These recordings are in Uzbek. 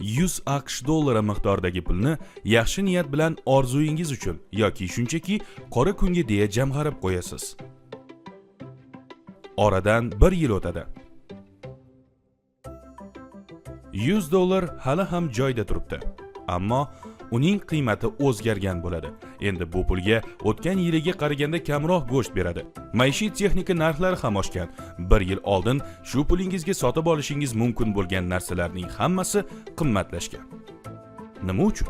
100 AQSh dollari miqdoridagi pulni yaxshi niyat bilan orzuyingiz uchun yoki shunchaki qora kunga deya jamg'arib qo'yasiz. Oradan bir yil o'tadi. 100 dollar hali ham joyida turibdi. Ammo uning qiymati o'zgargan bo'ladi. Endi bu pulga o'tgan yiliga qaraganda kamroq go'sht beradi. Maishiy texnika narxlari ham oshgan. Bir yil oldin shu pulingizga sotib olishingiz mumkin bo'lgan narsalarning hammasi qimmatlashgan. Nima uchun?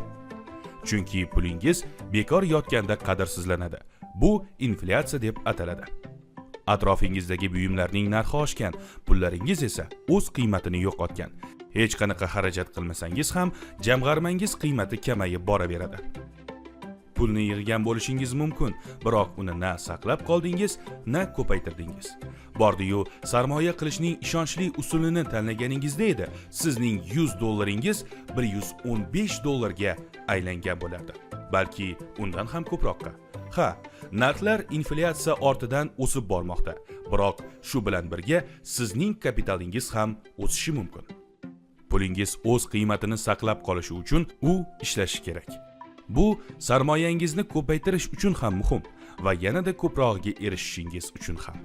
Chunki pulingiz bekor yotganda qadrsizlanadi. Bu inflyatsiya deb ataladi. Atrofingizdagi buyumlarning narxi oshgan, pullaringiz esa o'z qiymatini yo'qotgan. Hech qanaqa xarajat qilmasangiz ham jamg'armangiz qiymati kamayib boraveradi. Pulni yig'gan bo'lishingiz mumkin, biroq uni na saqlab qoldingiz, na ko'paytirdingiz. Bordi-yu, sarmoya qilishning ishonchli usulini tanlaganingizda edi, sizning 100 dollaringiz 115 dollarga aylangan bo'lardi. Balki undan ham ko'proqqa. Ha, narxlar inflyatsiya ortidan o'sib bormoqda. Biroq shu bilan birga sizning kapitalingiz ham o'sishi mumkin. Pulingiz o'z qiymatini saqlab qolishi uchun u ishlashi kerak. Bu sarmoyangizni ko'paytirish uchun ham muhim va yanada ko'prog'iga erishishingiz uchun ham.